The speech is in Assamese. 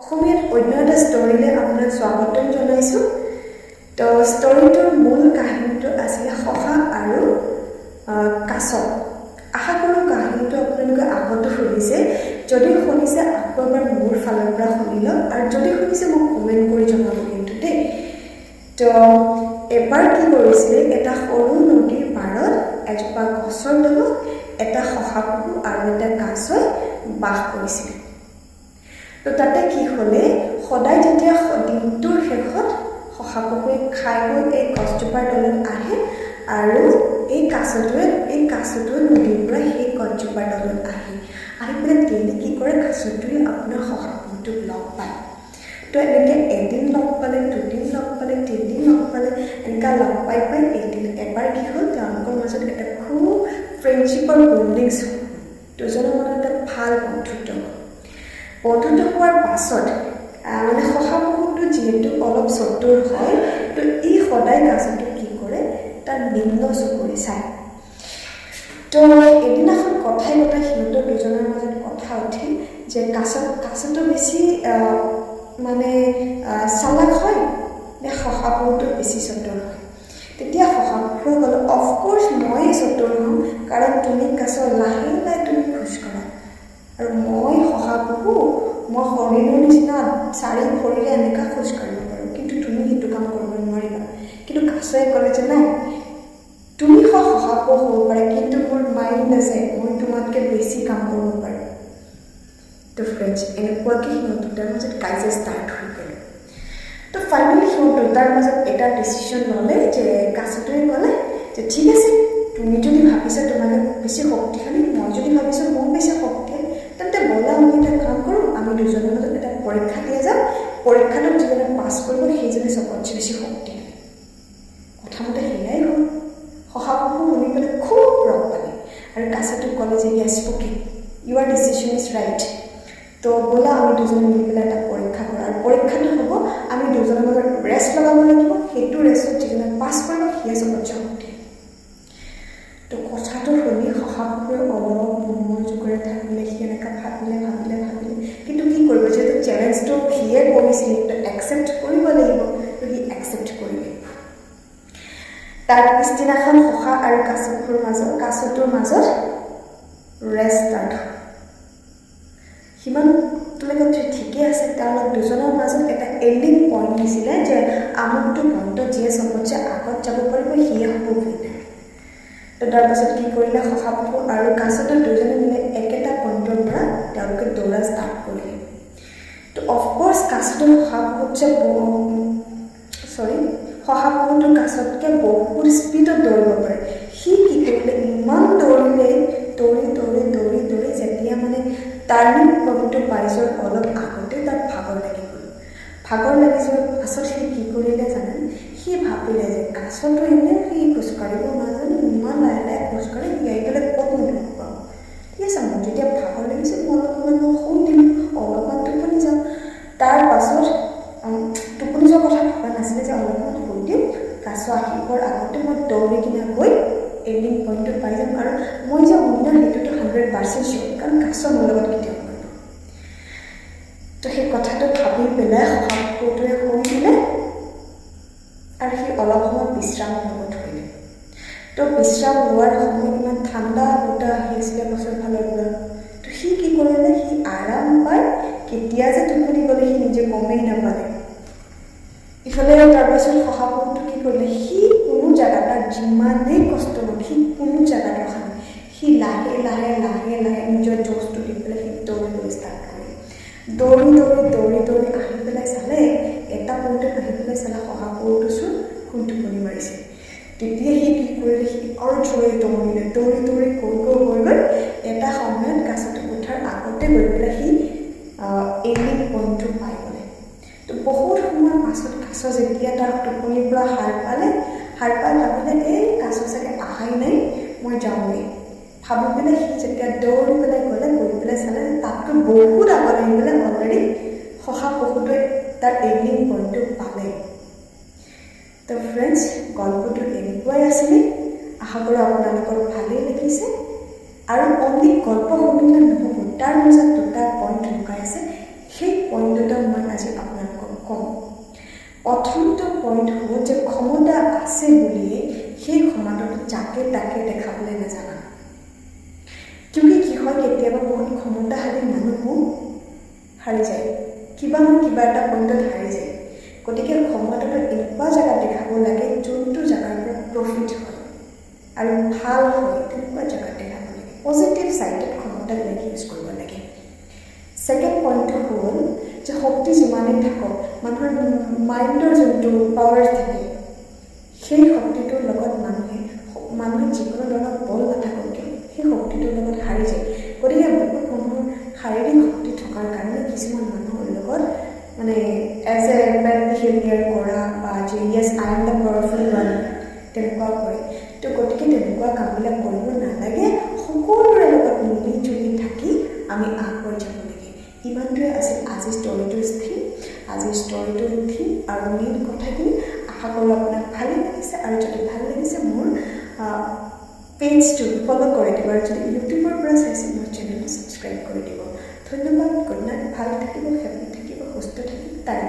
অসমীয়াত অন্য এটা ষ্টৰীলৈ আপোনাক স্বাগতম জনাইছোঁ। তো ষ্টৰীটোৰ মূল কাহিনীটো আছিলে শহা আৰু কাছ। আশা কৰোঁ কাহিনীটো আপোনালোকে আগতো শুনিছে। যদি শুনিছে, আকৌ এবাৰ মোৰ ফালৰ পৰা শুনি লওক আৰু যদি শুনিছে, মোক কমেণ্ট কৰি জনাব কিন্তু দেই। তো এবাৰ কি কৰিছিলে, এটা সৰু নদীৰ পাৰত এজোপা গছৰ তলত এটা শহাপহু আৰু এটা কাছই বাস কৰিছিলে। তো তাতে কি হ'লে, সদায় যেতিয়া দিনটোৰ শেষত শহাপহুৱে খাই বৈ এই গছজোপাৰ তলত আহে আৰু এই কাছটোৱে নদীৰ পৰা সেই গছজোপাৰ তলত আহে। আহি পেলাই ডেইলি কি কৰে, কাছটোৱে আপোনাৰ শহাপহুটোক লগ পায়। তো এনেকৈ এদিন লগ পালে, দুদিন লগ পালে, তিনিদিন লগ পালে, এনেকুৱা লগ পাই পাই এদিন এবাৰ কি হ'ল, তেওঁলোকৰ মাজত এটা খুব ফ্ৰেণ্ডশ্বিপৰ বণ্ডিংছ হ'ল। দুজনৰ মাজত এটা ভাল বন্ধুত্ব হ'ল। বন্ধুত্ব হোৱাৰ পাছত মানে শহাপহুটো যিহেতু অলপ চতুৰ হয়, তো ই সদায় কাছটোক কি কৰে, তাৰ নিম্ন চকুৰে চায়। তো এদিনাখন কথাই কথাই সিহঁতৰ দুজনৰ মাজত কথা উঠিল যে কাছটো বেছি মানে চালাক হয় নে শহাপহুটো বেছি চতুৰ হয়। তেতিয়া শহাপহুৱে ক'লে, "অফক'ৰ্ছ ময়ে চতুৰ হ'ম, কাৰণ তুমি কাছ, লাহে লাহে তুমি খোজকঢ়া আৰু মই শহাপহু, মই হৰিণৰ নিচিনা চাৰি ভৰিৰে এনেকুৱা খোজ কাঢ়িব পাৰোঁ, কিন্তু তুমি সেইটো কাম কৰিব নোৱাৰিবা।" কিন্তু কাছয়ে ক'লে যে নাই, তুমি শহাপহু হ'ব পাৰে, কিন্তু মোৰ মাইণ্ড আছে, মই তোমাতকৈ বেছি কাম কৰিব পাৰোঁ। তো ফ্ৰেণ্ডছ, এনেকুৱাকৈ সিহঁত দুটাৰ মাজত কাজিয়া ষ্টাৰ্ট হৈ গ'ল। তো ফাইনেলি সিহঁত দুটাৰ মাজত এটা ডিচিশ্যন ল'লে যে কাছটোৱে ক'লে যে ঠিক আছে, তুমি যদি ভাবিছা তোমাকে বেছি শক্তিশালী, মই যদি ভাবিছোঁ মই বেছি শক্তিশালী, তেন্তে ব'লা আমি এটা কাম কৰোঁ, আমি দুজনৰ মাজত এটা পৰীক্ষা দিয়া যাওক। পৰীক্ষাটোত যিজনে পাছ কৰিব, সেইজনে চবতছে বেছি শক্তিশালী। কথামতে সেয়াই হ'ল। শহাপহু শুনি পেলাই খুব ৰস পালে আৰু কাছটোক ক'লে যে yes, okay, your decision is right। তো ব'লা আমি দুজনে মিলি পেলাই এটা পৰীক্ষা কৰোঁ আৰু পৰীক্ষাটো হ'ব, আমি দুজনৰ মাজত ৰেচ লগাব লাগিব। সেইটো ৰেচত যিজনে পাছ কৰিব, সিয়ে চবতছে শক্তিশালী। তো কথাটো শুনি শহাপহুৱে অলপ মনোযোগেৰে থাকিলে। সি এনেকুৱা ভাবিলে, ভাবিলে, ভাবিলে, কিন্তু কি কৰিব? যিহেতু চেলেঞ্জটো সিয়ে কৰিছিল, তো একচেপ্ট কৰিব লাগিব। তো সি একচেপ্ট কৰিলে। তাৰ পিছদিনাখন শহা আৰু কাছটোৰ মাজত ৰেচ ষ্টাৰ্ট হ'ল। সিমানটোলৈকে ঠিকে আছে। তেওঁলোক দুজনৰ মাজত এটা এণ্ডিং পইণ্ট দিছিলে যে আমুকটো পইণ্টত যিয়ে চবতছে আগত যাব পাৰিব, সিয়ে হ'ব উইনাৰ। তো তাৰপাছত কি কৰিলে, শহাপহু আৰু কাছটো দুজনে মিলি একেটা পইণ্টৰ পৰা তেওঁলোকে দৌৰা ষ্টাৰ্ট কৰিলে। তো অফক'ৰ্ছ কাছটো শহাপহুতছে, চৰি, শহাপহুটো কাছতকৈ বহুত স্পীডত দৌৰিব পাৰে। সি কি কৰিলে, ইমান দৌৰিলে, দৌৰি দৌৰি দৌৰি দৌৰি যেতিয়া মানে টাৰ্ণিং পইণ্টটো পাই যোৱাৰ অলপ আগতে তাৰ ভাগৰ লাগি গ'ল। ভাগৰ লাগি যোৱাৰ পাছত সি কি কৰিলে জানেনে? সি ভাবিলে যে কাছটো এনেও সি খোজকাঢ়িব নাজানে, ইমান লাহে লাহে খোজকাঢ়ে, সি আহি পেলাই ক'ত মোক লগ পাব? ঠিক আছে, মোৰ যেতিয়া ভাগৰ লাগিছে, মই অলপমান শুই দিলোঁ, অলপমান টোপনি যাওঁ। তাৰ পাছত টোপনি যোৱাৰ কথা ভবা নাছিলে যে অলপমান শুই দিম, কাছ আহিবৰ আগতে মই দৌৰি কিনে গৈ এণ্ডিং পইণ্টটো পাই যাম আৰু মই যে উইনাৰ, সেইটোতো 100% চিয়'ৰ, কাৰণ কাছ মোৰ লগত কেতিয়াও নোৱাৰিব। তো সেই কথাটো ভাবি পেলাই শহাপহুটোৱে শুই দিলে আৰু সি অলপ সময় বিশ্ৰাম ল'ব ধৰিলে। তো বিশ্ৰাম লোৱাৰ সময়ত ইমান ঠাণ্ডা বতাহ আহি আছিলে গছৰ ফালৰ পৰা। তো সি কি কৰিলে, সি আৰাম পাই কেতিয়া যে টোপনি গ'লে, সি নিজে গমেই নাপালে। ইফালে তাৰপাছত শহাপহুটো কি কৰিলে, সি কোনো জেগাত, তাৰ যিমানেই কষ্ট নহওক, সি কোনো জেগাত ৰখা নাই। সি লাহে লাহে লাহে লাহে নিজৰ জ'চটো দি পেলাই সি দৌৰিবলৈ ষ্টাৰ্ট কৰিলে। দৌৰি দৌৰি দৌৰি দৌৰি আহি পেলাই চালে, এটা পইণ্টত আহি পেলাই চালে, শহাপহুটো চোন শুই টোপনি মাৰিছে। তেতিয়া সি কি কৰিলে, সি আৰু জোৰে দৌৰিলে। দৌৰি দৌৰি গৈ গৈ গৈ গৈ এটা সময়ত কাছটো উঠাৰ আগতে গৈ পেলাই সি এণ্ডিং পইণ্টটো পাই গ'লে। তো বহুত সময়ৰ পাছত কাছ যেতিয়া তাৰ টোপনিৰ পৰা সাৰ পালে, সাৰ পাই ভাবিলে, এই কাছ চাগে অহাই নাই, মই যাওঁগৈ। ভাবি পেলাই সি যেতিয়া দৌৰি পেলাই গ'লে, গৈ পেলাই চালে যে তাতকৈ বহুত আগত আহি পেলাই অলৰেডি শহাপহুটোৱে তাৰ এণ্ডিং পইণ্টটো পালে। তো ফ্ৰেণ্ডছ, গল্পটো এনেকুৱাই আছিলে। আশা কৰোঁ আপোনালোকৰ ভালেই লাগিছে। আৰু অনলি গল্প শুনিলে নহ'ব, তাৰ মাজত দুটা পইণ্ট লুকাই আছে। সেই পইণ্ট দুটা মই আজি আপোনালোকক ক'ম। প্ৰথমটো পইণ্ট হ'ল যে ক্ষমতা আছে বুলিয়ে সেই ক্ষমতাটো যাকে তাকে দেখাবলৈ নাযাবা। কিয়কি কি হয়, কেতিয়াবা বহুত ক্ষমতাশালী মানুহো হাৰি যায়, কিবা নহয় কিবা এটা পইণ্টত হাৰি যায়। গতিকে ক্ষমতাটো এনেকুৱা জেগাত দেখাব লাগে, যোনটো জেগাৰ পৰা প্ৰফিট হয় আৰু ভাল হয়, তেনেকুৱা জেগাত দেখাব লাগে। পজিটিভ ছাইডত ক্ষমতাবিলাক ইউজ কৰিব লাগে। ছেকেণ্ড পইণ্টটো হ'ল যে শক্তি যিমানেই থাকক, মানুহৰ মাইণ্ডৰ যোনটো পাৱাৰ থাকে, সেই শক্তিটোৰ লগত মানুহে যিকোনো ধৰণৰ বল নাথাকক কিয়, সেই শক্তিটোৰ লগত হাৰি যায়। গতিকে বহুত মানুহৰ শাৰীৰিক শক্তি থকাৰ কাৰণে কিছুমান মানুহৰ লগত মানে এজ এ বেড বিহেভিয়াৰ কৰা বা যে "Yes, I am the powerful one", তেনেকুৱা কৰে। তো গতিকে তেনেকুৱা কামবিলাক কৰিব নালাগে। সকলোৰে লগত মিলি জুলি থাকি আমি আগবাঢ়ি যাব লাগে। ইমানটোৱে আছিল আজিৰ ষ্টৰিটোৰ থিম আৰু মেইন কথাখিনি। আশা কৰোঁ আপোনাক ভালেই লাগিছে আৰু যদি ভাল লাগিছে, মোৰ পেজটো ফ'ল' কৰি দিব আৰু যদি ইউটিউবৰ পৰা চাইছে, মোৰ চেনেলটো ছাবস্ক্ৰাইব কৰি দিব। ধন্যবাদ, গুড নাইট। ভাল থাকিব, হেপী থাকিব, সুস্থ থাকিব। তাৰে